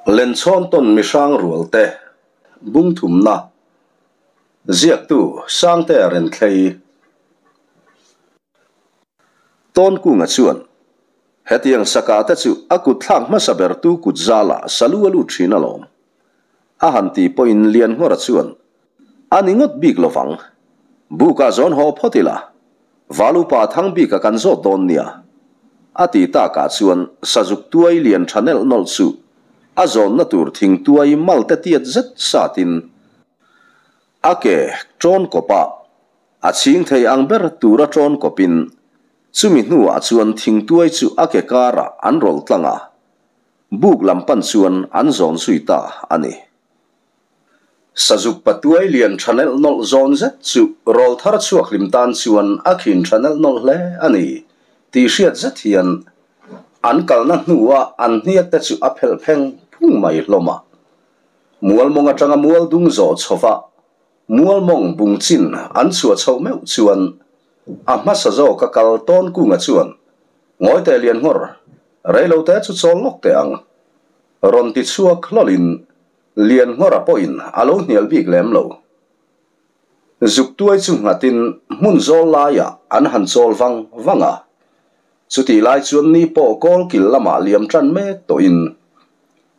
Lenchhawn tawn mihrang rual te bung thumna ziaktu Sangtea Renthlei Tawnkunga chuan hetiang saka te chu a kut thlak hmasa ber tu kut zala salu a lut thin alawm. A han ti pawhin Lianngawra chuan a ni ngawt bik lovang. Bukah zawn haw phawt ila, Valupa Thangbika kan zawt dawn nia. A ti takah chuan Sazuk tuai lian tha nelh nawlh chu a zawnna tur thing tuai malte tiat zet satin a ke ṭawn kawp a, a chhing thei ang ber tura ṭawn kawpin chumi hnuah chuan thing tuai chu a ke karah an rawlh tlang a, buk lam pan chuan an zawn zui ta a ni. Sazuk patuai lian tha nelh nawlh zawn zet chu rawl thar chhuak hlim tan chuan a khin tha nelh nawlh hle a ni tih hriat zet hian an kalna hnua an hniak te chu a phelh pheng phung mai hlawm a. Mualmawng atanga mual dung zawh chhova mualmawng bung chin an chhuah chhoh meuh chuan a hmasa zawk a kal tawn kunga chuan Ngawi teh lian nghawr, reilote chu chawl lawk teh ang. Rawn ti chhuak hlawlin Lianngawra pawhin a lo hnial bik lem lo. Zuktuai chu nghatin hmun zawl laiah an han chawl vang vang a. Chutih lai chuan ni pawh kawlkil lamah liam tan mek tawhin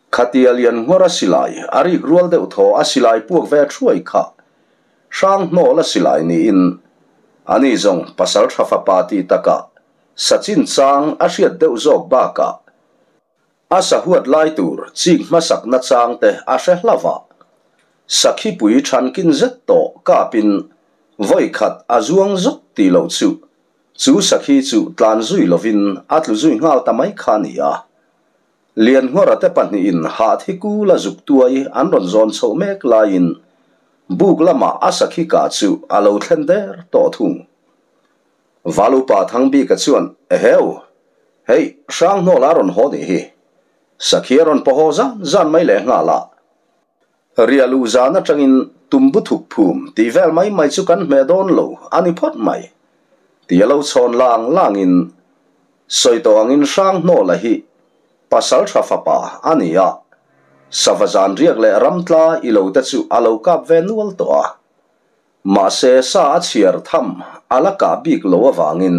khatia Lianngawra silai a rik rual deuh thaw a silai puak ve thuai kha hrang hnawl a silai niin ani zawng pasal tha fapa tih takah Sachin chang a hriat deuh zawk bakah A sahuat lai tur chik hmasak nachang te a hre hlauh a, sakhipui thankin zet tawh kapin vawi khat a zuang zawk tih loh chu chu sakhi chu tlan zui lovin a tlu zui nghal ta mai kha a ni a. Lianngawra te pahnihin hahthi kula zuk tuai an rawn zawn chhoh mek laiin buk lamah a sakhi kah chu a lo thlen der tawh thung. Valupa Thangbika chuan, Eheu! Hei, Hranghnawla a rawn haw nih hi. Sakhi a rawn paw haw zan zan mai leh nghal a. Ria luh zan atangin tumbu thuk phum tih vel mai mai chu kan hmeh dawn lo a ni phawt mai. Ti a lo chhawn lang langin sawi tawh angin Hranghnawla hi pasal tha fapa a ni a. Sava zan riak leh ramtla i lo te chu a lo kap ve nual tawh a. Mahse, sa a chhiar tham a la kah bik lo avangin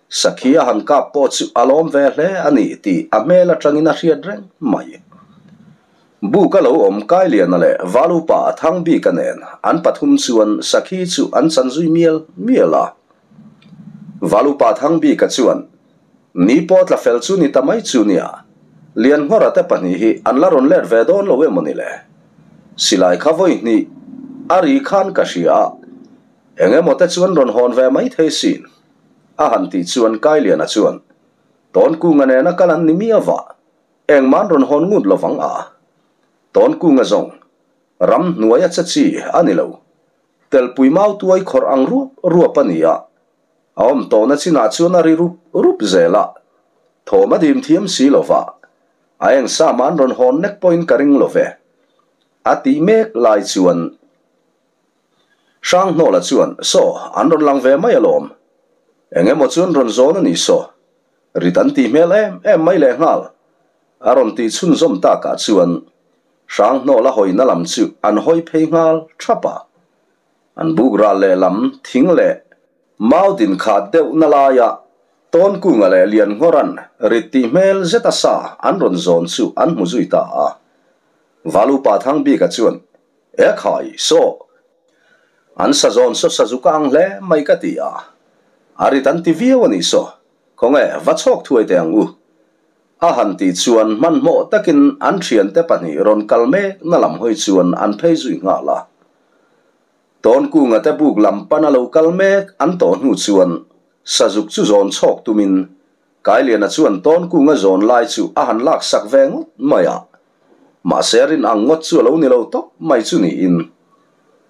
Sakhi a han kap pawh chu a lawm ve hle a ni tih a hmel atangin a hriat reng mai. Buk a lo awm Kailiana leh Valupa Thangbika nen an pathum chuan Sakhi chu an chan zui mial mial a. Valupa Thangbika chuan, Ni pawh tla fel chu ni ta mai chu nia, Lianngawra te pahnih hi an la rawn let ve dawn lo emaw ni le? Silai kha vawi hnih a ri khan ka hria a, eng emaw te chuan rawn hawn ve mai thei sin. A han tih chuan Kailiana chuan, Tawnkunga nena kal an ni miau a, engmah an rawn hawn ngut lovang a. Tawnkunga zawng, ram hnuaia che chi a ni lo. Telpui mau tuai khawrh ang ruap ruap a ni a, A awm tawhna chinah chuan a ri rup rup zel a, thawm a dim thiam si lo va, a eng sa mah an rawn hawn nek pawhin ka ring lo ve. A tih mek lai chuan Hranghnawla chuan, Saw, an rawn lang ve mai alawm. Eng emaw chuan rawn zawn a ni saw. Rit an tih hmel em em mai lehnghal. A rawn tih chhunzawm takah chuan Hranghnawla hawina lam chu an hawi phei nghal thap a. An buk ral lehlam thing leh mau din khat deuh na laia Tawnkunga leh Lianngawran rit tih hmel zeta sa an rawn zawn chu an hmu zui ta a. Valupa Thangbika chuan, E khai, saw! An sa zawn saw sa zuk a ang hle mai ka ti a. A rit an ti viau a nih saw. Khawnge, va chhawk thuai teh ang u. A han tih chuan hmanhmawh takin an thiante pahnih rawn kal mek na lam hawi chuan an phei zui nghal a. Tawnkunga te buk lam pana lo kal mek an tawh hnu chuan Sazuk chu zawn chhawk tumin Kailiana chuan Tawnkunga zawn lai chu a han lak sak ve ngawt mai a. Mahse rin ang ngawt chu a lo ni lo tawp mai chu niin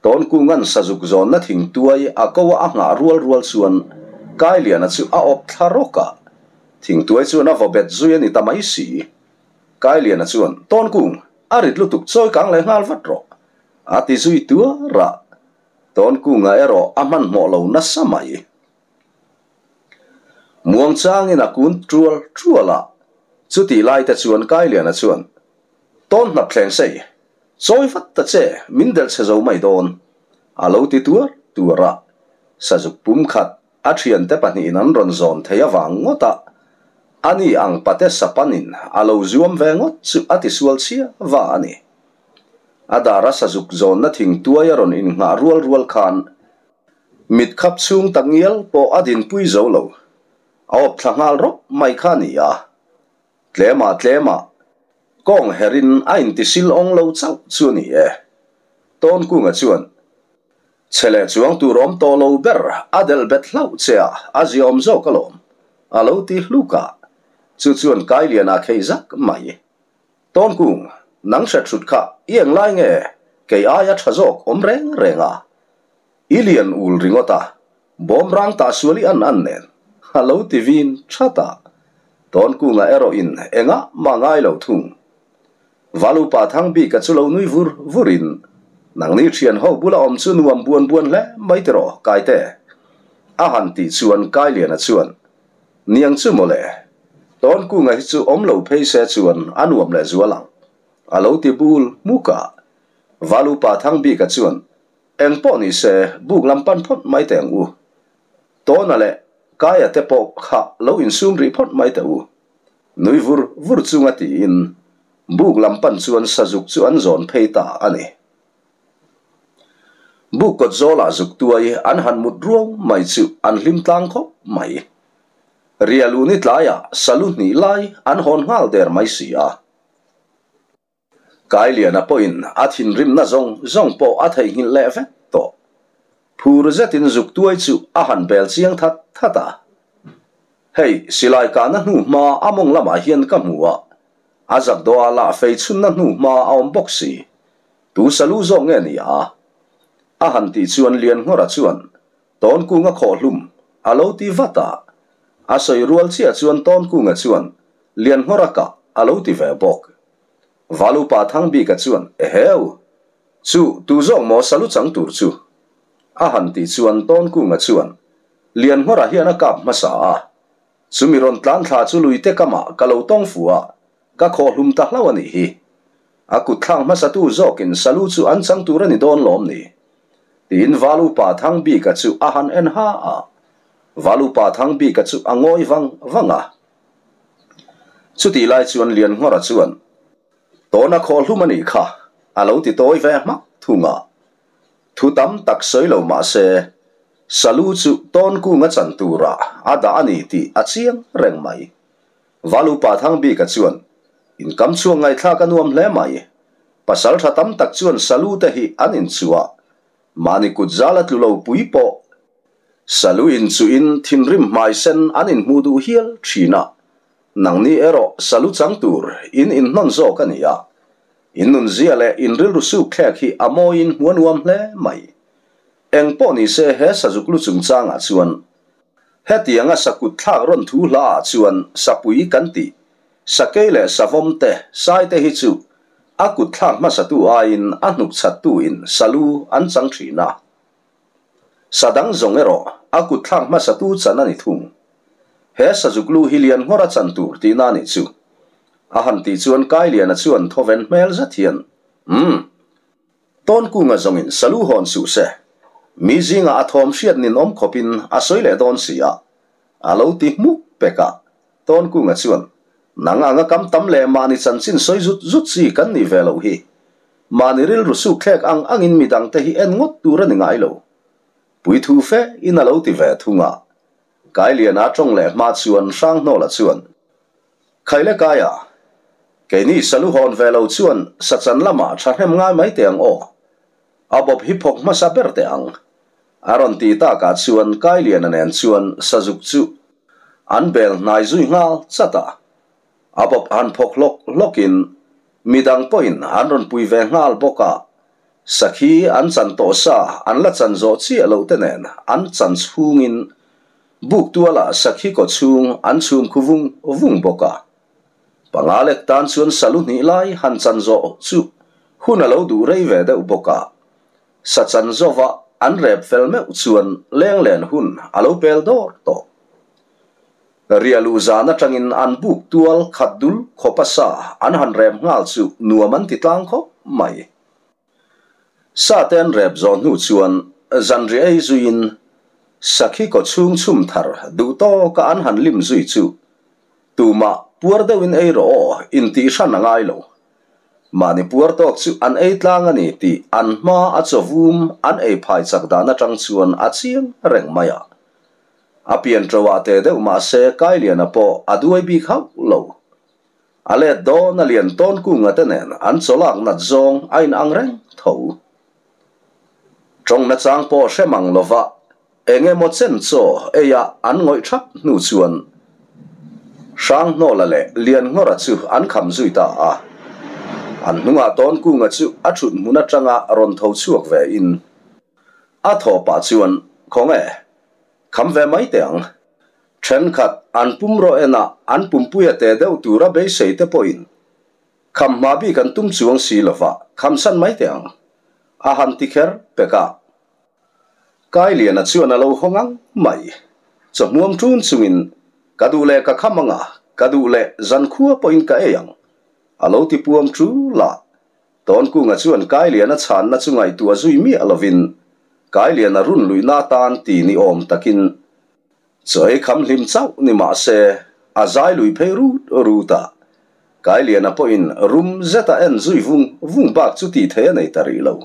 Tawnkunga'n Sazuk zawnna thing tuai a ko a a nghah rual rual chuan Kailiana chu a awp thla rawk a, thingtuai chuan a vaw bet zui a ni ta mai si. Kailiana chuan, Tawnkung, a rit lutuk chawi kang leh nghal vat rawh. A ti zui tuar a, Tawnkunga erawh a hmanhmawh lo nasa mai. Muangchangin a kun tual tual a, chutih lai te chuan Kailiana chuan, Tawn hnap thleng sei, chawi vat ta che, min delh chhe zo mai dawn, a lo ti tuar tuar a. Sazuk pum khat a thiante pahnihin an rawn zawn thei avang ngawt a, ani ang pate sapanin a lo zuam ve ngawt chu a tisual chhia va a ni. A dara sazuk zawnna thing tuai a rawn innghah rual rual khan mit khap chhung tak ngial pawh a dinpui zo lo, a awp thla nghal rawp mai kha a ni a. Tlemah tlemah kawng herin a intisil awng lo chauh chu a ni e. Tawnkunga chuan, Che leh chuang tur awm tawh lo ber a delh bet hlauh che a, a ziaawm zawk alawm, a lo ti hluk a. Chu chuan Kailiana khei zak mai. Tawnkung, nang hre thut kha i englai nge kei aia tha zawk awm reng reng a? I lian ul ringawt a, bawm rang tah sual i an an nen a lo ti vin that a. Tawnkunga erawh in engah mah ngai lo thung. Valupa Thangbika chu lo nui vur vur in, Nangni thian ho bula awm chu nuam buan buan hle mai tiraw Kaite? A han tih chuan Kailiana chuan, Niang chu mawle, Tawnkunga hi chu awm lo phei se chuan a nuam leh zual ang, a lo ti bul hmuk a. Valupa Thangbika chuan, Eng pawh ni se, buk lam pan phawt mai teh ang u. Tawna leh Kaia te pawh kha lo insum rih phawt mai teh u. Nui vur vur chunga tiin buk lam pan chuan sazuk chu an zawn phei ta a ni. Buk kawt zawlah zuk tuai an han mut ruau mai chu an hlim tlang khawp mai. Rialuni tlaiah salu hnih lai an hawn nghal der mai si a. Kailiana pawhin a thinrimna zawng zawng pawh a theihnghilh leh vek tawh. Phur zetin zuk tuai chu a han bel chiang that that a. Hei, silai kahna hnu hma a mawng lamah hian ka hmu a, a zak dawh ah lah fei chhunna hnu hma a awm bawk si. Tu salu zawk nge ni a? A han tih chuan Lianngawra chuan Tawnkunga khawhhlum a lo ti vat a. A sawi rual chiah chuan Tawnkunga chuan Lianngawra kah a lo ti ve bawk. Valupa Thangbika chuan, Eheu! Chu, tu zawk maw salu chang tur chu? A han tih chuan Tawnkunga chuan, Lianngawra hian a kap hmasa a. Chumi rawn tlan thla chu luite kamah ka lo tawng fu a, ka khawhhlum ta hlauh a nih hi. A kut thlak hmasatu zawkin salu chu an chang tur a ni dawn lawm ni? Tiin Valupa Thangbika chu a han en ha a. Valupa Thangbika chu a ngawi vang vang a. Chutih lai chuan Lianngawra chuan, Tawna khawhlum a nih kha, a lo ti tawi ve hmak thung a. Thu tam tak sawi lo mah se, Salu chu Tawnkunga chan turah a dah a ni tih a chiang reng mai. Valupa Thangbika chuan, Inkam chhuak ngaihthlak a nuam hle mai. Pasal tha tam tak chuan Salu te hi an inchuah. Mahni kut zal a tlu lo pui pawh. Salu in chu in thinrim hmai sen an inhmuh duh hial thin a, nangni erawh salu chang tur in inhnawn zawk a ni a, in nunzia leh in rilru suk thlek hi a mawiin hmu a nuam hle mai. Eng pawh ni se he sazuk lu chungchangah chuan hetianga sakut thlak rawn thu hla ah chuan sapui kan tih sakei leh savawm te sai te hi chu a kut thlak hmasatu aiin a hnuk chhattu in salu an chang thin a. Sa dang zawng erawh a kut thlak hmasatu chan a ni thung. He sazuk lu hi lian nghawr a chan tur tihna a nih chu. A han tih chuan Kailiana chuan thawven hmel zet hian, Umm. Tawnkunga zawngin salu hawn suh se. Mi zingah a thawm hriat nin awm khawpin a sawi leh dawn si a. A lo ti hmuk pek a. Tawnkunga chuan, Nang anga kam tam leh mahni chanchin sawi zut zut chi kan nih ve loh hi. Mahni rilru suk thlek ang angin midangte hi en ngawt tur a ni ngai lo. Puithu fe in a lo ti ve thung a. Kailiana tawng leh hma chuan Hranghnawla chuan, Khaile Kaia, keini salu hawn ve lo chuan sachan lamah thahnem ngai mai teh ang aw. A bawp hi phawk hmasa ber teh ang. A rawn ti takah chuan Kailiana nen chuan sazuk chu an bel hnai zui nghal chat a. A bawp han phawk hlawk hlawkin midang pawhin an rawn pui ve nghal bawk a. Sakhi an chan tawh sa an la chan zawh chiah loh te nen an chan chhungin buk tualah sakhi kaw chhung an chhum khu vung vung bawk a. Panga lek tan chuan salu hnih lai han chan zawh chu hun a lo duh rei ve deuh bawk a. Sa chan zawva an rep fel meuh chuan leng len hun a lo pel dawr tawh. Riah luh zan atangin an buk tual khat dul khawp a sa an han rep nghal chu nuam an ti tlang khawp mai. Sa te an rep zawh hnu chuan zanriah ei zuiin sakhi kaw chhung chhum thar duh tawka an han lim zui chu tumah puar deuhin ei rawh aw intih hran a ngai lo. Mahni puar tawk chu an ei tlang a ni tih an hma a chawvum an ei phai chak dan atang chuan a chiang reng mai a. A pian ṭo ah te deuh mah se Kailiana pawh a duai bik hauh lo. A let dawn a lian tawn kunga te nen an chawlak nat zawng a in ang reng tho. Ṭawng nachang pawh hre mang lova eng emaw chen chaw ei a an ngawih ṭhap hnu chuan Hranghnawla leh Lianngawra chu an kham zui ta a. An hnungah tawn kunga chu a ṭhut hmun aṭanga rawn tho chhuak ve in a thaw pah chuan, Khawnge, Kham ve mai teh ang. Thenkhat an pum rawh enah an pumpuia te deuh tura beisei te pawhin kham hma bik an tum chuang si lova khamsan mai teh ang. A han ti kher pek a. Kailiana chuan a lo hawng ang mai. Chawhmuam ṭun chungin ka duh leh ka kham ang a, ka duh leh zankhua pawhin ka ei ang. A lo ti puam ṭul a. Tawnkunga chuan Kailiana chhanna chu ngaihtuah zui miah lovin Kailiana run luihna atan ti ni awm takin chaw ei kham hlim chauh ni mah se a zai lui phei rut rut a. Kailiana pawhin rum zeta en zui vung vung bak chu tih thei a nei ta rih lo.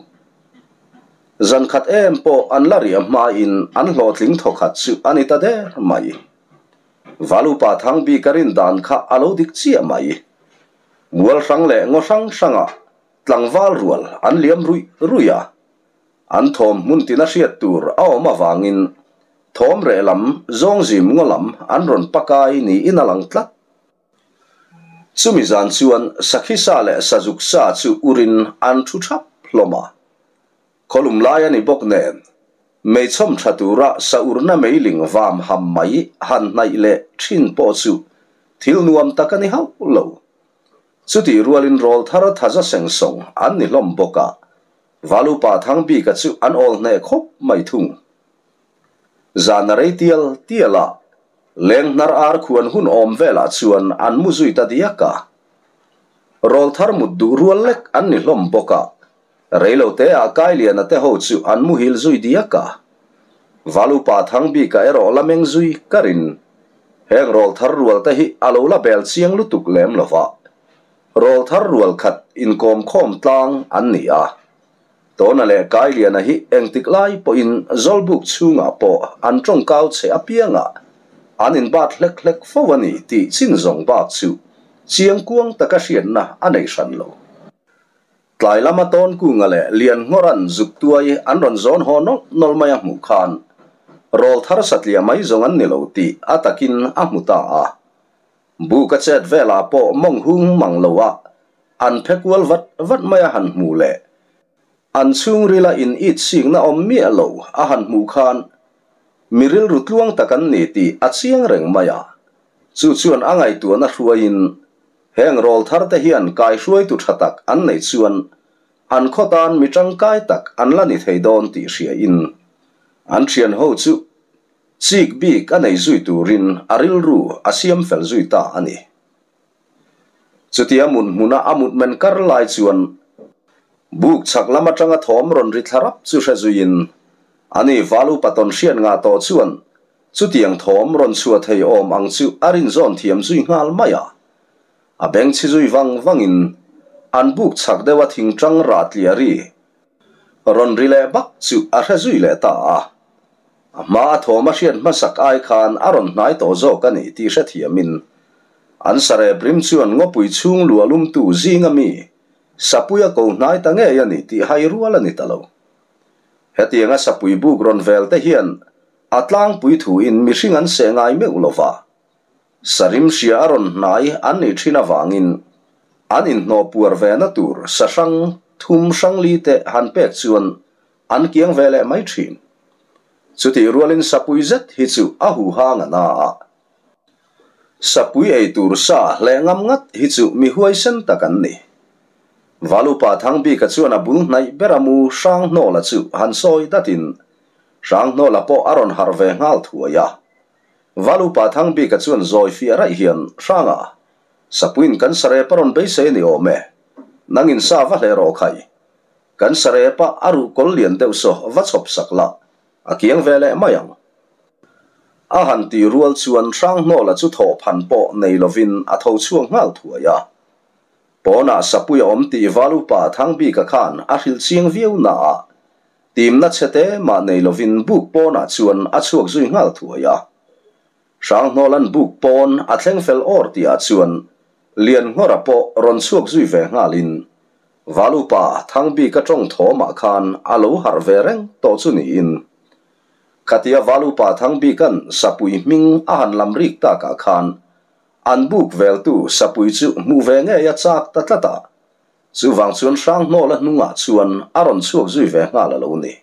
Zan khat em pawh an la riah hmain an hlawhtling thawkhat chu a ni ta der mai. Valupa Thangbika rin dan kha a lo dik chiah mai. Mual hrang leh ngaw hrang hrangah tlangval rual an liam ruih ruih a, an thawm hmun tina hriat tur a awm avangin thawm reh lam zawngzim ngaw lam an rawn pakai niin a lang tlat. Chumi zan chuan sakhi sa leh sazuk sa chu urin an thu thap hlawm a, khawlum lai a ni bawk nen meichhawm tha tura sa urna meiling vam ham mai han hnaih leh thin pawh chu thil nuam tak a ni hauh lo. Chutih rualin rawl thar thaza seng sawng an ni hlawm bawk a, Valupa Thangbika chu an awl hneh khawp mai thung. Zan a rei tial tial a, leng hnar ar khuan hun awm velah chuan an mu zui ta diak a. Rawl thar mut duh rual lek an ni hlawm bawk a, Reilote ah Kailiana te ho chu an muhil zui diak a. Valupa Thangbika erawh la meng zui ka rin. Heng rawl thar rual te hi a lo la bel chiang lutuk lem lo va. Rawl thar rual khat inkawm khawm tlang an ni a. Tawna leh Kailiana hi engtik lai pawhin Zawlbuk chhungah pawh an tawngkau che apianga an inbat hlek hlek fo a ni tih chin zawng bak chu chiang kuang taka hriatna a nei hran lo. Tlai lama Tawnkunga leh Lianngawra'n zuk tuai an rawn zawn haw nawlh nawlh mai a hmuh khan rawl thar satliah mai zawng an ni lo tih a takin a hmu ta a. Buk a chet velah pawh mawng hung mang lo a an phe kual vat vat mai a han hmuh leh an chhungrila in it sikna awm miah lo a han hmuh khan mi rilru tluang tak an ni tih a chiang reng mai a. Chu chuan a ngaihtuahna hruaiin Heng rawl thar te hian kaihruaitu tha tak an neih chuan an khaw tan mi tangkai tak an la ni thei dawn tih hria in an thian ho chu chik bik a nei zui turin a rilru a siam fel zui ta a ni. Chutia mut hmuna a mut men kar lai chuan buk chhak lam atanga thawm rawn ri thla rap chu hre zuiin ani Valupa tawn hriat ngah tawh chuan Chutiang thawm rawn chhuah thei awm ang chu a rinzawn thiam zui nghal mai a. A beng chhi zui vang vangin an buk chhak deuh a thingtang rah tliah ri rawn ri leh bak chu a hre zui leh ta a. A hma a thawm a hriat hmasak ai khan a rawn hnai tawh zawk a ni tih hrethiamin an sarep rim chuan ngawpui chhung luah lumtu zinga mi sapui a ko hnai ta ngei a ni tih hai rual a ni ta lo. Hetianga sapui buk rawn vel te hian A tlangpui thuin mihring an seh ngai meuh lo va, sarim hria a rawn hnai an nih thin avangin an inhnawh puar ve na tur sa hrang thum hrang li te han pek chuan an kiang ve leh mai thin. Chutih rualin sapui zet hi chu a huhang a na a. Sapui ei tur sa hleh ngam ngat hi chu mi huaisen tak an ni. Valupa Thangbika chuan a bul hnaih ber a mu Hranghnawla chu han sawi datin Hranghnawla pawh a rawn harh ve nghal thuai a. Valupa Thangbika chuan zawi fiah raih hian, Hranga, Sapuiin kan sarep a rawn beisei a ni awm e. Nangin sa va hle rawh khai. Kan sarep a a ruh kawl lian deuh saw va chhawp sak la, a kiang ve leh mai ang. A han tih rual chuan Hranghnawla chu thawh phan pawh nei lovin a tho chhuak nghal thuai a. Pawnah Sapui a awm tih Valupa Thangbika khan a hrilh chiang viau naah Timna chhete mah nei lovin buk pawnah chuan a chhuak zui nghal thuai a. Hranghnawlan buk pawn a thleng fel awr tihah chuan Lianngawra pawh rawn chhuak zui ve nghalin Valupa Thangbika tawng thawmah khan a lo harh ve reng tawh chu niin khatia Valupa Thangbika'n Sapui hming a han lam rik takah khan an buk veltu Sapui chu hmuh ve ngei a chak ta tlat a. Chuvang chuan Hranghnawla hnungah chuan a rawn chhuak zui ve nghal a lo ni.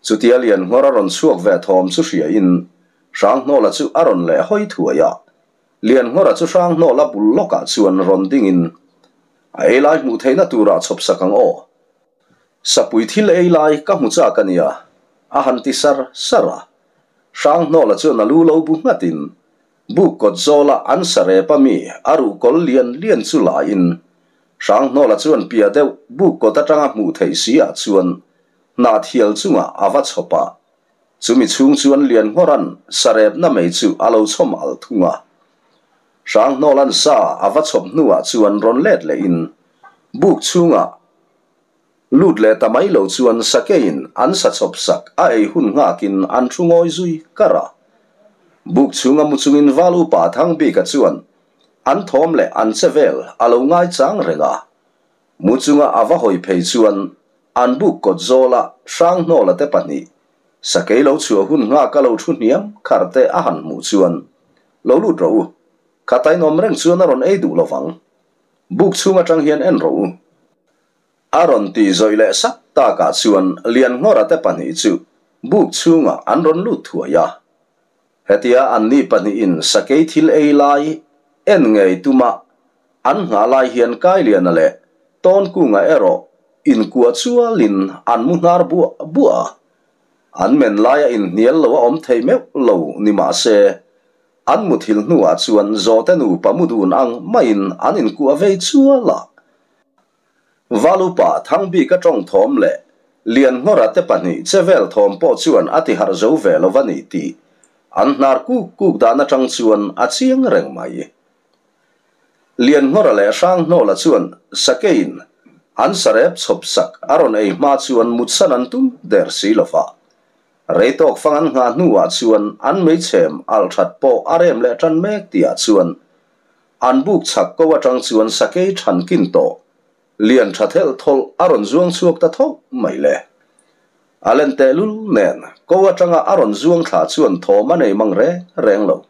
Chutia Lianngawr a rawn chhuak ve thawm chu hriain Hranghnawla chu a rawn leh hawi thuai a. Lianngawra chu Hranghnawla bul lawkah chuan rawn dingin, A ei lai hmuh theihna turah chhawp sak ang aw. Sapui thil ei lai ka hmu chak a nia, a han ti sar sar a. Hranghnawla chuan a lu lo bu nghatin, Buk kawt zawla an sa rep a mi a ruh kawl lian lian chu laiin Hranghnawla chuan piah deuh buk kawt atanga hmuh theih si ah chuan hnah thial chungah a va chhawp a. Chumi chhung chuan Lianngawran sa repna mei chu a lo chhawm al thung a. Hranghnawlan sa a va chhawp hnuah chuan rawn let lehin buk chhungah Lut leh ta mai lo chuan sakeiin an sa chhawp sak a ei hun nghakin an thu ngawi zui kar a. Buk chhunga mu chungin Val Upa Thangbika chuan an thawm leh an che vel a lo ngaichang reng a. Mu chunga a va hawi phei chuan an buk kawt zawla Hranghnawla te pahnih sakei lo chhuah hun nghak a lo thu hniam khar te a han hmuh chuan lo lut rawh u, khatain awm reng chuan a rawn ei duh lovang. Buk chhung atang hian en rawh u. A rawn tih zawih leh sak takah chuan Lianngawra te pahnih chu buk chhungah an rawn lut thuai a. Hetia anni pahnihin sakei thil ei lai en ngei tuma an nghah lai hian Kailiana leh Tawnkunga erawh inkuah chualin an mu hnar buah buah a. An men laia inhnial lo a awm thei meuh lo ni mah se an muthilh hnuah chuan zawhte nupa mu dun ang maiin an inkuah vei chual a. Valupa Thangbika tawng thawm leh Lianngawra te pahnih che vel thawm pawh chuan a ti harh zo ve lo a ni tih an hnar kuk kuk dan atang chuan a chiang reng mai. Lianngawra leh Hranghnawla chuan Sakeiin an sarep chhawp sak a rawn ei hma chuan mutsan an tum der si lo va. Rei tawk fang an nghah hnuah chuan an meichhem alh that pawh a rem leh tan mek tihah chuan An buk chhak ko atang chuan sakei than kin tawh lian tha thelh thawlh a rawn zuang chhuak ta tho mai le. A len tehlul nen ko atanga a rawn zuang thla chuan thawm a nei mang reng reng lo.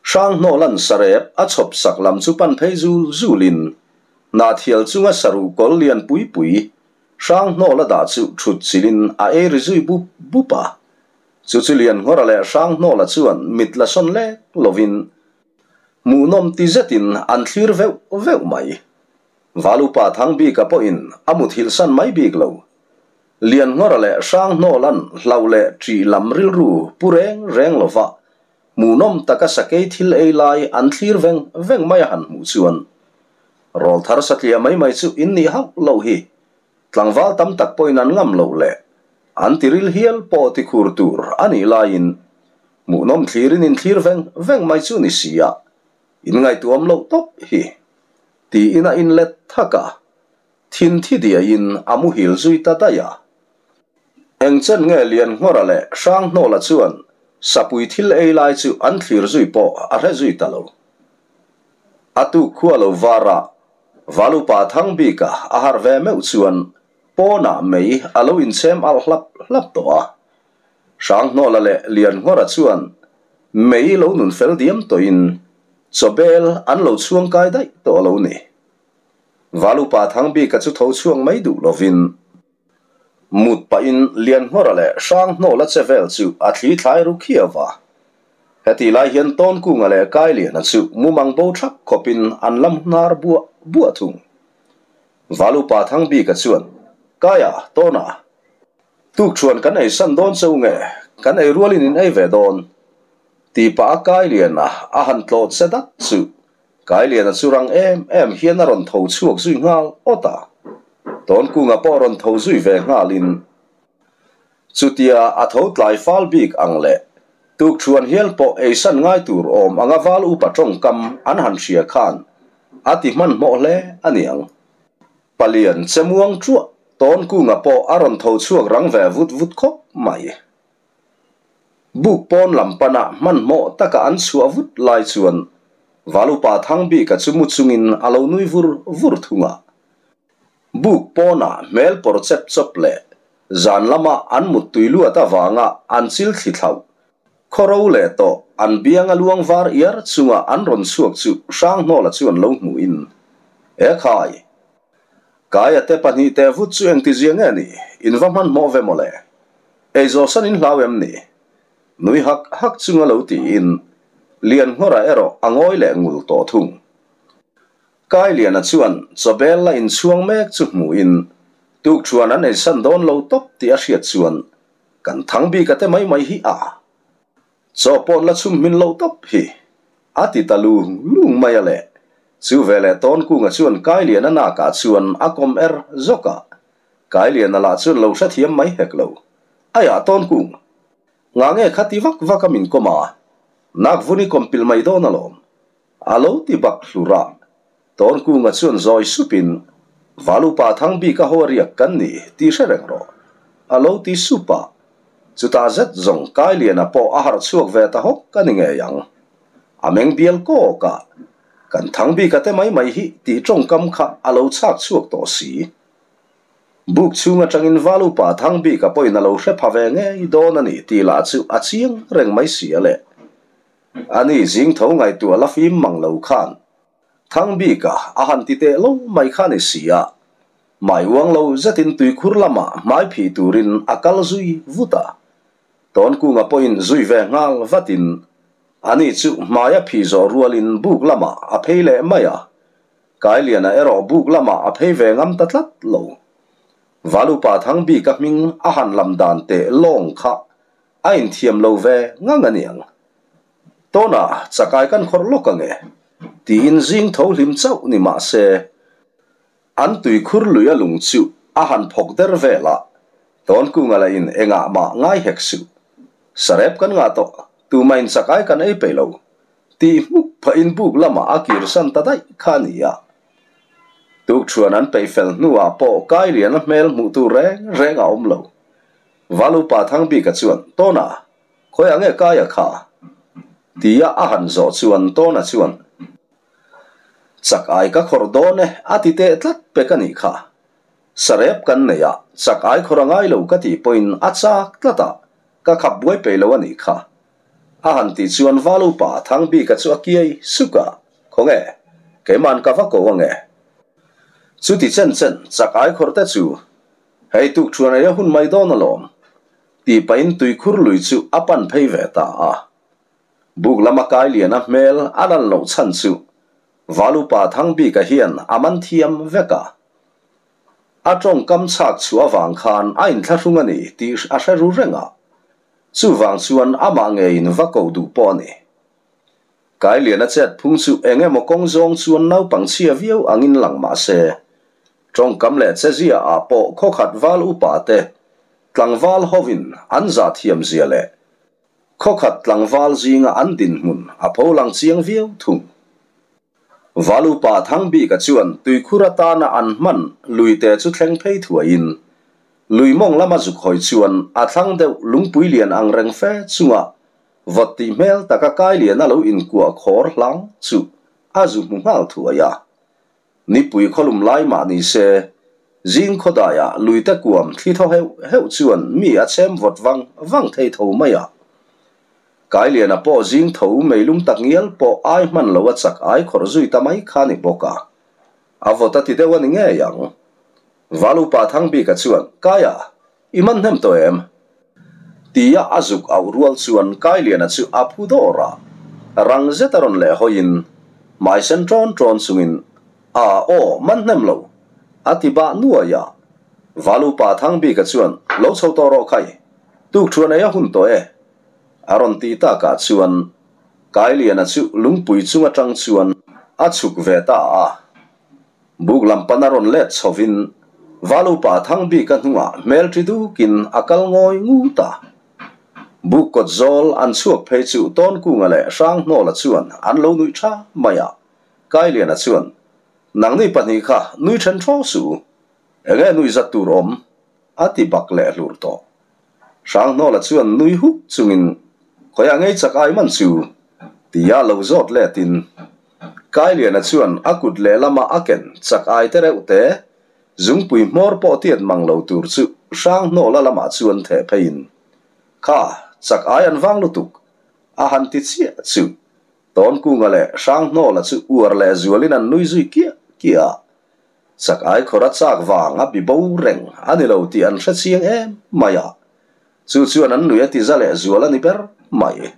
Hranghnawlan sarep a chhawp sak lam chu pan phei zul zulin hnah thial chunga saruh kawl lian pui pui Hranghnawla dah chu thut chilhin a ei ri zui bup bup a. Chu chu Lianngawra leh Hranghnawla chuan mit la sawn lek lovin hmuhnawm ti zetin an thlir veuh veuh mai. Valupa Thangbika pawhin a muthilh san mai bik lo. Lianngawra leh Hranghnawla'n hlauh leh ṭih lam rilru pu reng reng lova hmuhnawm taka sakei thil ei lai an thlir veng veng mai a han hmuh chuan rawlthar satliah mai mai chu in nih hauh loh hi. Tlangval tam tak pawhin an ngam loh leh an tiril hial pawh ti khur tur a nih laiin hmuhnawm thlirin inthlir veng veng mai chu ni si a, inngaihtuam loh tawp hi tiin a inlet thak a, thin thi diaiin a muhil zui ta daih a. Engchen nge Lianngawra leh Hranghnawla chuan sapui thil ei lai chu an thlir zui pawh a hre zui ta lo. A tuk khua lo varah Valupa Thangbika a harh ve meuh chuan pawnah mei a lo inchhem alh hlap hlap tawh a. Hranghnawla leh Lianngawra chuan mei lo nun fel diam tawhin chawbel an lo chhuang kai daih tawh a lo ni. Valupa Thangbika chu tho chhuak mai duh lovin mut pahin Lianngawra leh Hranghnawla che vel chu a thli thlai ru khiau va. Heti lai hian Tawnkunga leh Kailiana chu mumang bo thap khawpin an lam hnar buah buah thung. Valupa Thangbika chuan, Kaia, Tawna, tukṭhuan kan ei san dawn cheu nge? Kan ei rualin in ei ve dawn. Tih pah a Kailiana a han tlawh che dat chu Kailiana chu rang em em hian a rawn tho chhuak zui nghal awt a. Tawnkunga pawh rawn tho zui ve nghalin chutia a tho tlai fal bik ang leh tukṭhuan hial pawh eisan ngai tur awm anga val upa tawngkam an han hria khan a ti hmanhmawh hle a niang. Palian che muang ṭuah Tawnkunga pawh a rawn tho chhuak rang ve vut vut khawp mai. Buk pawn lam pana hmanhmawh taka an chhuah vut lai chuan Valupa Thangbika chu mu chungin a lo nui vur vur thung a. Buk pawnah hmel pawr chep chawp leh zan lama an muttui luat avanga an chil thli thlauh khawro leh tawh an bianga luang var iar chunga an rawn chhuak chu Hranghnawla chuan lo hmuhin, Ekhai! Kaia te pahnihte vut chu engtizia nge ni? In va hmanhmawh ve mawle. Eizaw san in hlau em ni? Nui hak hak chunga lo tiin Lianngawra erawh a ngawi leh ngul tawh thung. Kailiana chuan chawbel la inchhuang mek chu hmuhin tukṭhuan an eisan dawn lo tawp tih a hriat chuan kan thang bik a te mai mai hi a Chaw pawn la chhum hmin loh tawp hi a ti ta lung lung mai a le. Chu veleh Tawnkunga chuan Kailiana nakah chuan a kawm er zawk a. Kailiana lah chuan lo hrethiam mai hek lo. Aiah Tawnkung, ngah nge kha ti vak vak a min kawm a, nak vun i kawm pilh mai dawn alawm. A lo ti bak hlur a. Tawnkunga chuan zawi supin, Valupa Thangbika ho a riak kan ni tih hre reng rawh. A lo ti sup a. Chutah zet zawng Kailiana pawh a harh chhuak ve ta hawk a ni ngei ang. A meng bial kawk a, kan Thangbika te mai mai hi tih tawngkam kha a lo chhak chhuak tawh si. Buk chhung atangin Valupa Thangbika pawhin a lo hre pha ve ngei dawn a ni tih lah chu a chiang reng mai si a le. Ani zing tho ngaihtuah la fim mang lo khan Thangbika a han ti teh lo mai kha ni si a. Mai uang lo zetin tuikhur lamah hmai phih turin a kal zui vut a. Tawnkunga pawhin zui ve nghal vatin ani chu hmai a phih zawh rualin buk lamah a phei leh mai a. Kailiana erawh buk lamah a phei ve ngam ta tlat lo. Valupa Thangbika hming a han lam dan teh lawng kha a inthiam lo ve ngang a niang. Tawna chakai kan khawrh lawk ang e, tiin zing tho hlim chauh ni mah se, an tuikhur lui a lung chu a han phawk der vel a, Tawnkunga lah in engah mah ngai hek suh. Sarep kan ngah tawh, tumahin chakai kan ei peih lo, tih hmuk phahin buk lamah a kirsan ta daih kha a ni a. Tukṭhuan an peih fel hnuah pawh Kailiana hmel hmuh tur reng reng a awm lo. Valupa Thangbika chuan, Tawna, Khawi ang e Kaia kha? Tia a han zawh chuan Tawna chuan, Chak ai ka khawrh dawn e a ti teh tlat pek a nih kha. Sarep kan nei a, chak ai khawrh a ngai lo ka tih pawhin a chak tlat a, ka khap buai peih lo a nih kha. A han tih chuan Valupa Thangbika chu a kiai suk a, Khawnge, keima'n ka va ko ang e. Chuti chen chen chak ai khawrh te chu hei tukṭhuan ei a hun mai dawn alawm. Tih pahin tuikhur lui chu a pan phei ve ta a. Buk lama Kailiana hmel a lan loh chhan chu Valupa Thangbika hian a man thiam vek a. A tawngkam chhak chhuah avang khan a inthlahrung a ni tih a hre ru reng a. Chuvang chuan amah ngeiin va ko duh pawh a ni. Kailiana chet phung chu eng emaw kawng zawng chuan naupang chhia viau angin lang mah se, tawngkam leh chezia ah pawh khawkhat val upa te Tlangval hovin an zah thiam zia leh khawkhat tlangval zinga an dinhmun a pho lang chiang viau thung. Valupa Thangbika chuan tuikhur atana an hman luite chu thleng phei thuaiin lui mawng lama zuk hawi chuan a thlang deuh lungpui lian ang reng fe chunga vawt tih hmel taka Kailiana lo inkuah khawr hlang chu a zu hmu nghal thuai a. Nipui khawlum lai mah ni se, zing khawdaiah luite kuam thli thaw heuh heuh chuan mi a chhem vawt vang vang thei tho mai a. Kailiana pawh zing tho meilum tak ngial pawh ai hman lo a chak ai khawrh zui ta mai kha ni bawk a. A vawt a ti deuh a ni ngei ang. Valupa Thangbika chuan, Kaia, i man hnem tawh em? Tia a zuk auh rual chuan Kailiana chu a phu dawr a, rang zet a rawn leh hawiin hmai sen ṭawn ṭawn chungin, A aw, man hnem lo! a ti bah nuai a. Valupa Thangbika chuan, Lo chho tawh rawh khai, tukṭhuan ei a hun tawh e! a rawn tih takah chuan. Kailiana chu lungpui chung atang chuan a chhuk ve ta a. Buk lam pana rawn let chhovin Valupa Thangbika hnungah hmel ṭi dukin a kal ngawi ngut a. Buk kawt zawl an chhuak phei chu Tawnkunga leh Hranghnawla chuan an lo nuih ṭha mai a. Kailiana chuan, Nangni pahnih kha nui ṭhen ṭhaw suh u. Enge nui zat tur awm? A ti bak leh hlur tawh. Hranghnawla chuan nui huk chungin, Khawiah ngei chak ai man chu? tia lo zawt letin Kailiana chuan a kut lehlama a ken chak ai te reuh te, zungpui hmawr pawh tiat mang lo tur chu Hranghnawla lamah chuan theh pheiin, Kha, chak ai an vang lutuk, a han ti chiah chu. Tawnkunga leh Hranghnawla chu uar leh zualin an nui zui kiah kiah a. Chak ai khawra chak vang a bi bo reng a ni lo tih an hre chiang em mai a, chu chuan an nui a ti za leh zual a ni ber mai.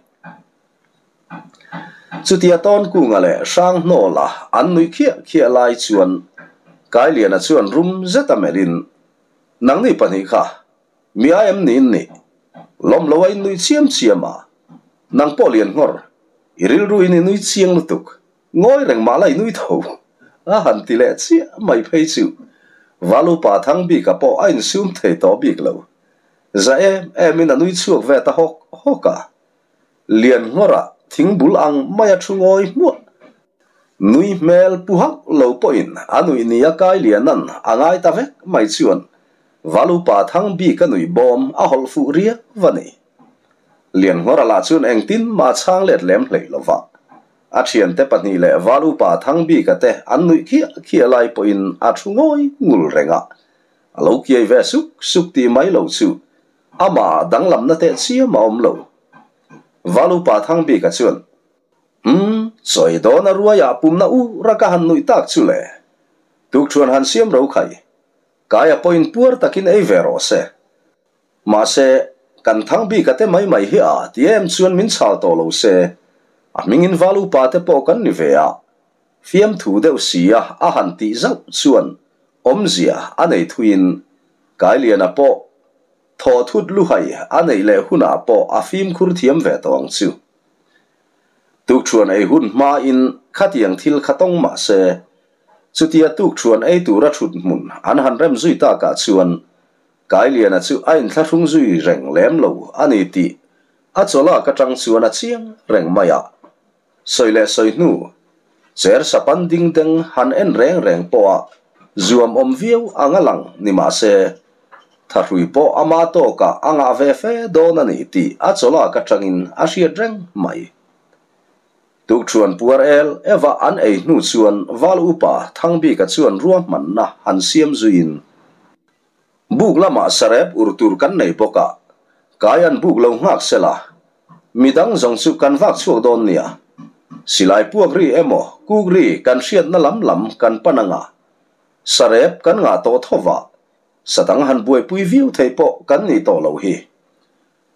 Chutia Tawnkunga leh Hranghnawla an nuih khiah khiah lai chuan Kailiana chuan rum zet a melhin, Nangni pahnih kha mi ai em ni in nih? Lawm lo a in nuih chiam chiam a, nang pawh lian nghawr, i rilru in i nui chiang lutuk. Ngawi reng mah la i nui tho a han ti leh chiah mai phei chu Valupa Thangbika pawh a insum thei tawh bik lo. Za em em in a nui chhuak ve ta hawk hawk a. Lian nghawrah thing bul ang mai a thu ngawi hmuah. Nui hmel pu hauh lo pawhin a nuih ni a kai lianan a ngai ta vek mai chuan Valupa Thangbika nuih bawm a hawlh fuh riau a ni. Lian nghawra lah chuan engtin mah a chhang let lem hlei lo va. A thiante pahnih leh Val upa Thangbika te an nuih khiah khiah lai pawhin a thu ngawi ngul reng a. A lo kiai ve suk suk tih mai lo chu amah danglamna teh chiam a awm lo. Val upa Thangbika chuan, Umm, sawi dawn a ruaiah pumna u raka han nuih tak chu le. Tukṭhuan han siam ro khai. Kaia pawhin puar takin ei ve rawh se. Mahse, kan thang bik a te mai mai hi a ti em chuan min chhal tawh lo se, a hmingin val upa te pawh kan ni ve a, fiamthu deuh sia a han tih zauh chuan awmzia a nei thuiin Kailiana pawh thaw thut luhai a neih leh hunah pawh a fimkhur thiam ve tawh ang chu. Tukṭhuan ei hun hmain khatiang thil kha tawng mah se, chutia tukṭhuan ei tura ṭhut hmun an han rem zui takah chuan Kailiana chu a inthlahrung zui reng lem lo a ni tih a chawlak atang chuan a chiang reng mai a. Sawi leh sawi hnu, cher sapan ding deng han en reng reng pawha zuam awm viau ang a lang ni mah se, thahrui pawh ama tawkah a ngah ve fe dawn a ni tih a chawlak atangin a hriat reng mai. Tukṭhuan puar el eva an ei hnu chuan Val Upa Thangbika chuan ruahmanna han siam zuiin, Buk lamah sarep ur tur kan nei bawk a, kai an buk lo nghak se la, midang zawng chu kan vak chhuak dawn nia. Silai puak ri emaw kuk ri kan hriatna lam lam kan pan anga, sarep kan ngah tawh tho va, sadang han buaipui viau thei pawh kan nih tawh lo hi.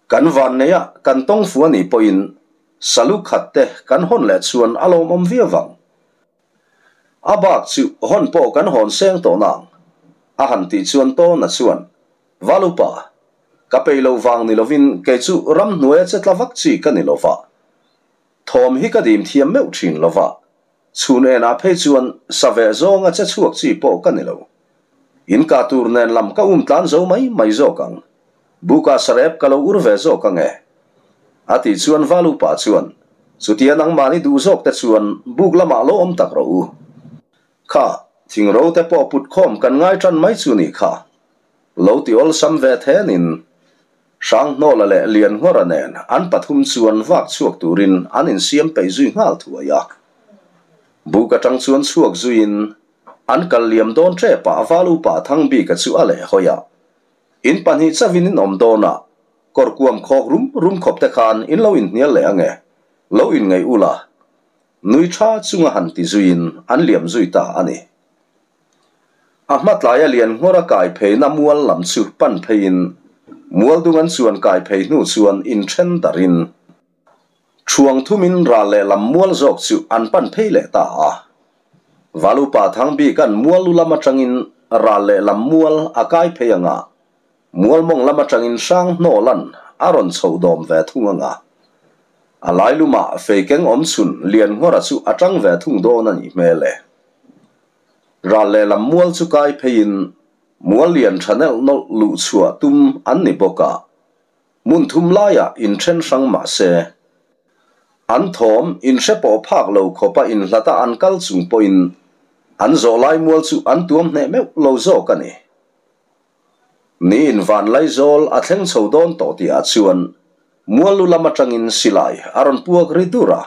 Kan van nei a kan tawng fu a nih pawhin salu khat te kan hawn leh chuan a lawmawm viau vang. A bak chu hawn pawh kan hawn seng tawh nang. A han tih chuan Tawna chuan, Valupa, ka peih lo vang ni lovin kei chu ramhnuaia che tla vak chi ka ni lova. Thawm hi ka dim thiam meuh thin lova, chhun enah phei chuan sa veh zawnga che chhuak chi pawh ka ni lo. In kah tur nen lam ka um tlan zo mai mai zawk ang. Buka sarep ka lo ur ve zawk ang e. A tih chuan Valupa chuan, Chutia nangmahni duh zawk te chuan buk lamah lo awm tak rawh u. Kha, thingro te pawh put khawm kan ngai tan mai chu ni kha. Lo ti awlsam ve thenin Hranghnawla leh Lianngawra nen an pathum chuan vak chhuak turin an insiam peih zui nghal thuai a. Buk atang chuan chhuak zuiin an kal liam dawn tepah Valupa Thangbika chu a lehhawi a. In pahnih chauhin in awm dawn a, kawr kuam khawk rum rum khawp te khan in lo inhnial leh ange, lo inngaih ula. Nui tha chunga han ti zuiin an liam zui ta a ni. A hma tlaia lian nghawr a kai pheina mual lam chu pan pheiin mual dung an chuan kai phei hnu chuan inthen darin Thuang thumin ral leh lam mual zawk chu an pan phei leh ta a. Valupa Thangbika'n mual lu lam atangin ral leh lam mual a kai phei ang a, mual mawng lam atangin Hranghnawla'n a rawn chho dawm ve thung ang a. A lailumah fei keng awm chhun Lianngawra chu a tang ve thung dawn a nih hmel e. Ral lehlam mual chu kai pheiin mual lian tha nelh nawlh luh chhuah tum an ni bawk a, hmun thum laiah inthen hrang mah se, an thawm inhre pawh phak lo khawpa inhlata an kal chung pawhin an zawh lai mual chu an tuam hneh meuh lo zawk a ni. Niin Vanlaizawl a thleng chho dawn tawh tihah chuan mual lu lam atangin silai a rawn puak ri dur a.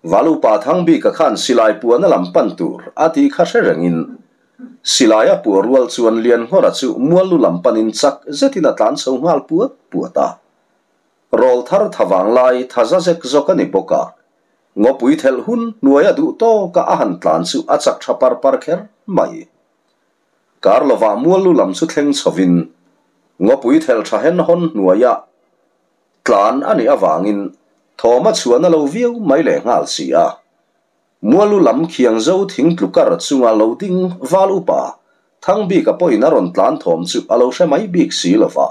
Valupa Thangbika khan silai puahna lam pan tur a tih kha hre rengin silai a puah rual chuan Lianngawra chu mual lu lam panin chak zetin a tlan chho nghal puat puat a. Rawl thar tha vanglai tha za zek zawk a ni bawk a, ngawpui thelh hun hnuaia duh tawka a han tlan chu a chak tha par par kher mai. Kar lovah mual lu lam chu thleng chhovin ngawpui thelh tha hen hawn hnuaiah tlan a nih avangin thawm a chhuahna lo viau mai leh nghal si a. Mual lu lam khiang zo thing tlu kar chunga lo ding val upa Thangbika pawhin a rawn tlan thawm chu a lo hre mai bik si lova.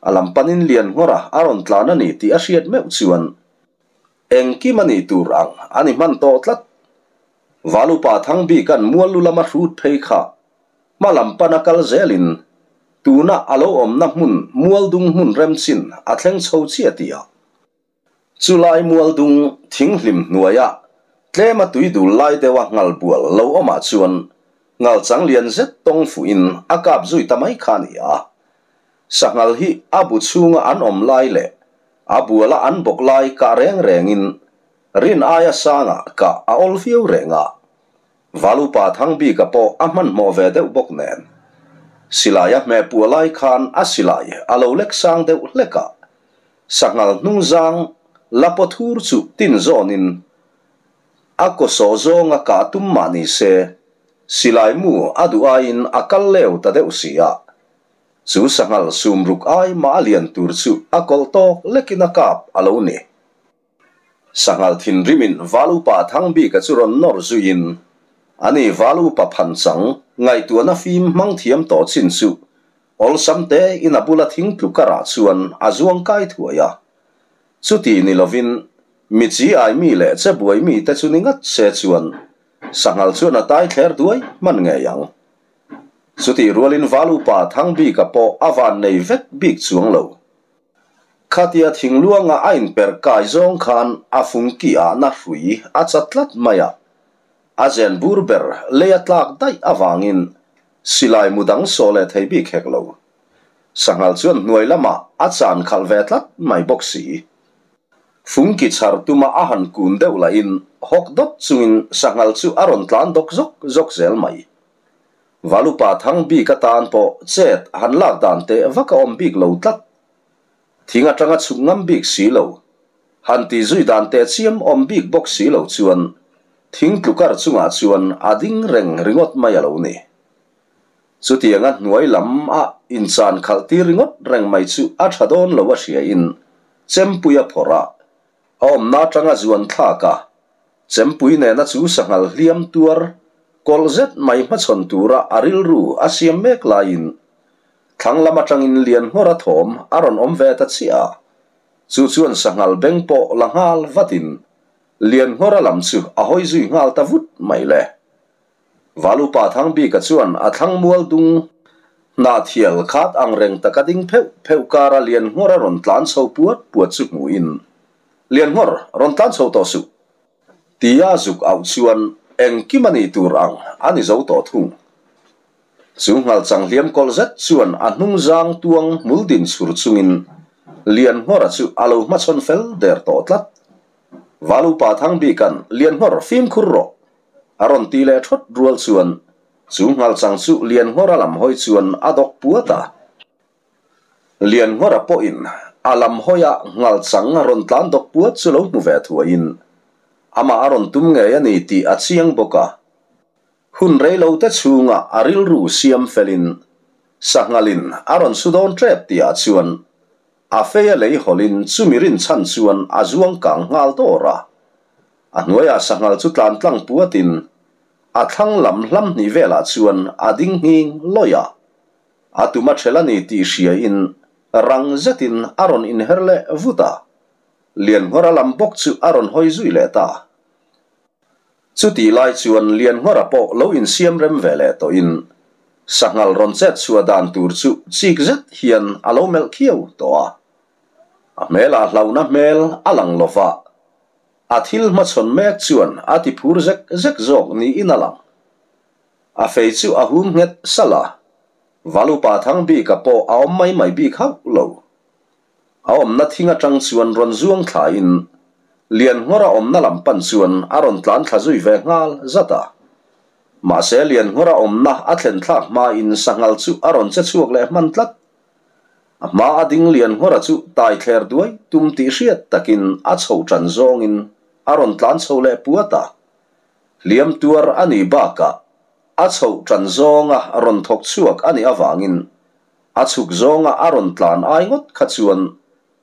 A lam panin Lianngawra a rawn tlan a ni tih a hriat meuh chuan engkim a nih tur ang a ni hman tawh tlat. Valupa Thangbikan mual lu lama hrut phei kha hma lam pana kal zelin tuna a lo awmna hmun mualdung hmun remchin a thleng chho chiah tih a. Chulai mualdung thinghlim hnuaia tlema tui dul lai deuha ngal bual lo awmah chuan ngal chang lian zet tawng fuhin a kap zui ta mai kha a ni a. Sanghal hi a bu chhunga an awm lai leh a buala an bawk lai kah reng rengin Rin aia sangah kah a awl viau reng a, Valupa Thangbika pawh a hmanhmawh ve deuh bawk nen. Silai a hmeh puah lai khan a silai a lo lek sang deuh hlek a, sanghal hnungzang la paw thur chu tin zawnin a kaw sawh zawnga kah tum mah ni se, silai mu a duh aiin a kal leu ta deuh si a, chu sanghal sumruk ai mah a lian tur chu a kawlh tawk lekin a kap a lo ni. Sanghal thinrimin Val Upa Thangbika chu rawn nawr zuiin, Ani Val Upa phanchang ngaihtuahna fim hmang thiam tawh chin chu awlsam te in a bula thing tlu karah chuan a zuang kai thuai a. Chuti ni lovin mi chi ai mi leh che buai mi te chu ni ngat se chuan Sanghal chuan a tai thler duai hman ngei ang. Chutih rualin Val Upa Thangbika pawh a van nei vek bik chuang lo. Khatia thingluanga a inperh kai zawng khan a fungki ah na hrui a chat tlat mai a, a zen bur ber lei a tlak daih avangin silai mu dang sawh leh thei bik hek lo. Sanghal chuan hnuai lamah a chan khalh ve tlat mai bawk si. Fungki chhar tuma a han kun deuh lahin hawk dawt chungin sanghal chu a rawn tlan dawk zawk zawk zel mai. Valupa thang bik atan pawh chet han lak dan teh vak a awm bik lo tlat. Thing atanga chhuk ngam bik si lo, han ti zui dan teh chiam awm bik bawk si lo chuan thing tlukar chungah chuan a ding reng ringawt mai a lo ni. Chutianga hnuai lam a inchan khalh tir ringawt reng mai chu a tha dawn lo a hria in chempui a phawrh a, a awmna atanga zuan thlak a, Chempui nena chu sanghal hliam tuar kawlh zet mai hmachhawn tura a rilru a siam mek laiin thlang lam atangin Lianhmawra thawm a rawn awm ve ta chiah a, chu chuan sanghal beng pawh la nghal vatin Lianhmawra lam chu a hawi zui nghal ta vut mai le. Valupa Thangbika chuan a thlang mual dung hnahthial khat ang reng taka ding pheuh pheuh kara Lianhmawra rawn tlan chho puat puat chu hmuhin Lianhmawr, rawn tlan chho tawh suh. Tia zuk auh chuan engkim a nih tur ang a ni zo tawh thung. Chu nghalchang hliam kawlh zet chuan a hnungzang tuang hmul din chhur chungin Lianhmawra chu a lo hmachhawn fel der tawh tlat. Valupa Thangbikan, Lianhmawr, fimkhur rawh! a rawn ti leh thawt rual chuan chu nghalchang chu Lianhmawra lam hawi chuan a dawk puat a. Lianngawra pawhin a lam hawia nghalchang a rawn tlan dawk puat chu lo hmu ve thuaiin amah a rawn tum ngei a ni tih a chiang bawk a. Hun reilo te chhunga a rilru siam felin sanghalin a rawn su dawn tep tihah chuan a fei a lei hawlin chumi rinchhan chuan a zuang kang nghal dawr a. A hnuaiah sanghal chu tlan tlang puatin a thlang lam hlam hnih velah chuan a ding nghing lawih a. A tum a ṭhel a ni tih hriain rang zetin a rawn inher leh vut a. Lianngawra lam bawk chu a rawn hawi zui leh ta. Chutih lai chuan Lianngawra pawh lo insiam rem ve leh tawhin sanghal rawn chet chhuah dan tur chu chik zet hian a lo melh khiau tawh a. A hmelah hlauhna hmel a lang lo va, a thil hmachhawn mek chuan a ti phur zek zek zawk niin a lang. A fei chu a hum nghet salh a, Valupa Thangbika pawh a awm mai mai bik hauh lo. A awmna thing atang chuan rawn zuang thlain Lianngawra awmna lam pan chuan a rawn tlan thla zui ve nghal zat a. Mahse Lianngawra awmna a thlen thlak hmain sanghal chu a rawn che chhuak leh hman tlat. A hma a ding Lianngawra chu tai thler duai tum tih hriat takin a chho tan zawngin a rawn tlan chho leh puat a. Hliam tuar a nih bakah a chhoh tan zawnga rawn thawk chhuak a nih avangin A chhuk zawnga a rawn tlan ai ngawt kha chuan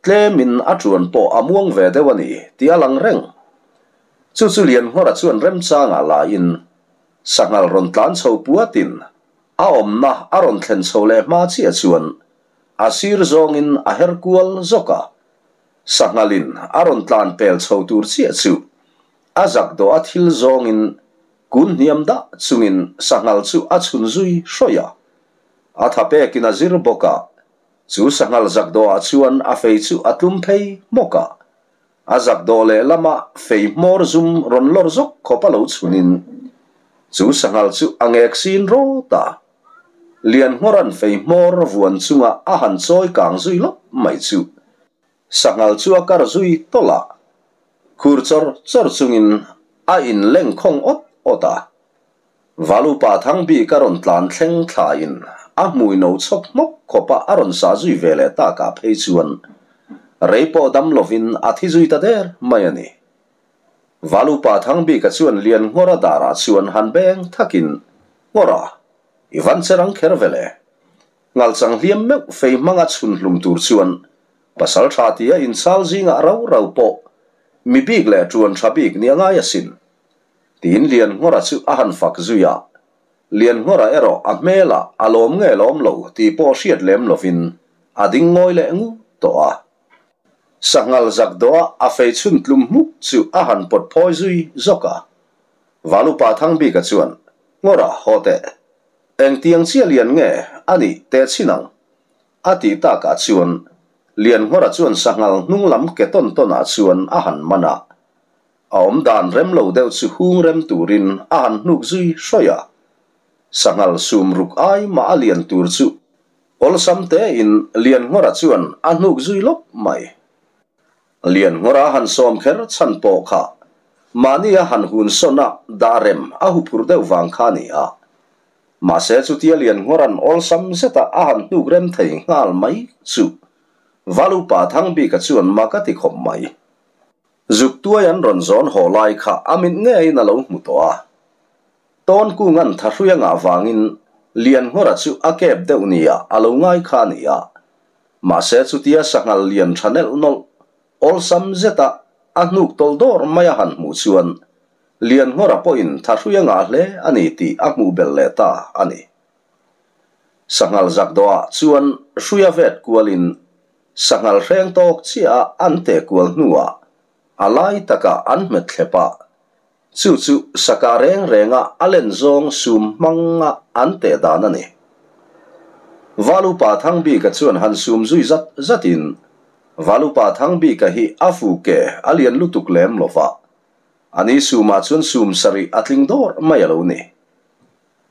tlemin a ṭuan pawh a muang ve deuh a ni tih a lang reng. Chu chu Lianngawra chuan remchangah laiin sanghal rawn tlan chho puatin a awmna a rawn thlen chho leh hma chiah chuan a sir zawngin a her kual zawk a, sanghalin a rawn tlan pel chho tur chiah chu a zak dawh a thil zawngin kun hniam dah chungin sanghal chu a chhun zui hrawih a. A tha pekin a zir bawk a, chu sanghal zak dawhah chuan a fei chu a tlum phei hmawk a. A zak dawh lehlama fei hmawr zum rawn lawr zawk khawp a lo chhunin chu sanghal chu a ngek sin rawt a. Lianngawra'n fei hmawr vuan chunga a han chawi kang zui lawp mai chu sanghal chu a kar zui tawlh a, khur chawr chawr chungin a inleng khawng awt awt a. Valupa Thangbik a rawn tlan thleng thlain a hmui no chhawk hmawk khawpa a rawn sah zui ve leh takah phei chuan rei pawh dam lovin a thi zui ta der mai a ni. Valupa Thangbika chuan Lianngawra darah chuan han beng thakin, Ngawra, i van che rang kher ve le. Ngalchang hliam meuh fei hmanga chhun hlum tur chuan pasal tha tia inchal zingah rau rau pawh mi bik leh tuan tha bik ni a ngai asin. Tiin Lianngawra chu a han fak zui a, Lianngawra erawh a hmelah a lawm nge lawm lo tih pawh hriat lem lovin a ding ngawi leh ngut tawh a. Sanghal zak dawh a a fei chhun tlum hmuk chu a han pawt phawi zui zawk a. Valupa Thangbika chuan, Ngawra, haw teh. Engtiang chiah lian nge a nih teh chhin ang? A tih takah chuan Lianngawra chuan sanghal hnung lam ke tawn tawnah chuan a han man a. A awm dan rem lo deuh chu hung rem turin a han hnuk zui hrawih a, sanghal sum ruk ai mah a lian tur chu awlsam tein Lianngawra chuan a hnuk zui lawp mai. Lianngawra a han sawm kher chhan pawh kha mahni a han hun sawn a dah rem a huphur deuh vang kha a ni a, mahse chutia Lianngawra'n awlsam zeta a han hnuk rem thei nghal mai chu Valupa Thangbika chuan mak a ti khawp mai. Zuk tuai an rawn zawn haw lai kha a mit ngeiin a lo hmu tawh a. Tawn kung an tha hrui a ngah vangin Lianngawra chu a kep deuh nia a lo ngai kha a ni a. Mahse chutia sanghal lian tha nelh nawlh, awlsam zeta a hnuk tawlh dawr mai a han hmuh chuan Lianngawra pawhin tha hrui a ngah hle a ni tih a hmuh belh leh ta a ni. Sanghal zak dawhah chuan hrui a vet kualin Sanghal hreng tawk chiah a an teh kual hnuah a lai takah an hmet thlep a, chu chu saka reng renga a len zawng sum hmanga an teh dan a ni. Valupa Thangbika chuan han sum zui zat zatin, Valupa Thangbika hi a fu ke a lian lutuk lem lo va, ani sumah chuan sum sarih a tling dawr mai a lo ni.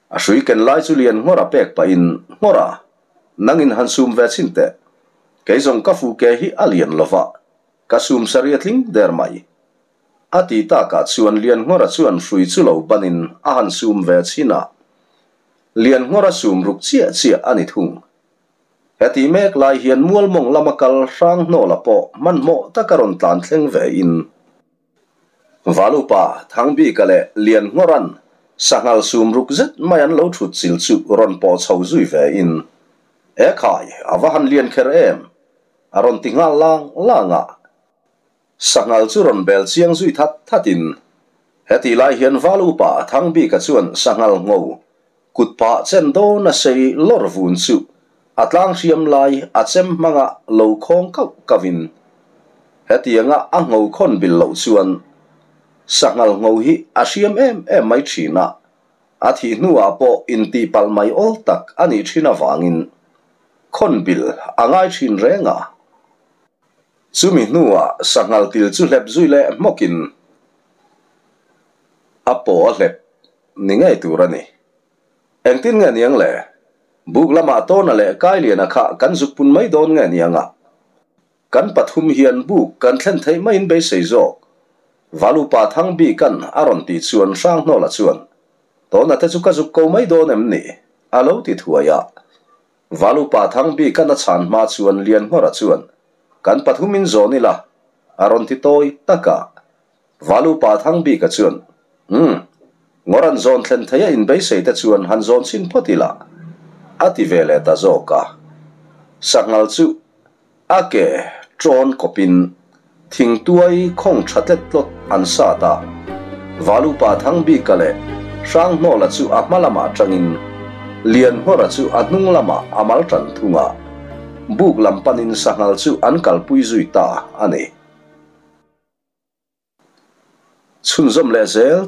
A hrui ken lai chu lian nghawr a pek pahin, Nghawra, nangin han sum ve chhin teh. Kei zawng ka fu ke hi a lian lo va, ka sum sari a tling der mai. A ti takah chuan Lianngawra chuan hrui chu lo banin a han sum ve chhin a. Lianngawra sum ruk chiah chiah a ni thung. Heti mek lai hian Mualmawng lama kal hrang hnawla pawh hmanhmawh taka rawn tlan thleng ve in, Valupa, Thangbika leh Lianngawra'n sanghal sum ruk zet mai an lo thut chil chu rawn pawh chho zui ve in, E khai, a va han lian kher em? a rawn ti nghal lang lang a. Sanghal chu rawn bel chiang zui that that in, hetih lai hian Valupa, Thangbika chuan sanghal ngho Kut pah chen dawn a sei lawr vun chu a tlang hriam lai a chem hmanga lo khawng kauh kauh in. Hetianga a ngho khawn bil loh chuan sanghal ngho hi a hriam em em mai thin a, a thih hnuah pawh intihpalh mai awl tak a nih thin avangin khawn bil a ngai thin reng a. Chumi hnuah sanghal til chu hlep zui leh hmawkin a paw a hlep ni ngei tur a ni. Engtin nge niang le? Buk lamah Tawna leh Kailiana kha kan zuk pun mai dawn nge niang a? Kan pathum hian buk kan thlen theih maiin beisei zawk. Valupa Thangbikan a rawn tih chuan Hranghnawla chuan, Tawna te chu ka zuk ko mai dawn em ni? a lo ti thuai a. Valupa Thangbikan a chhan hma chuan Lianhmawra chuan, Kan pathumin zawn ila, a rawn ti tawi tak a. Valupa Thangbika chuan, Umm, ngawr an zawn thlen thei a inbeisei te chuan han zawn chhin phawt ila, a ti ve leh ta zawk a. Sanghal chu a ke ṭawn kawpin thingtuai khawng ṭha tlet tlawt an sat a. Valupa Thangbika leh Hranghnawla chu a hma lamah ṭangin Lianhmawra chu a hnung lamah a mal ṭan thung a, buk lam panin sanghal chu an kalpui zui ta a ni. Chhunzawm leh zel.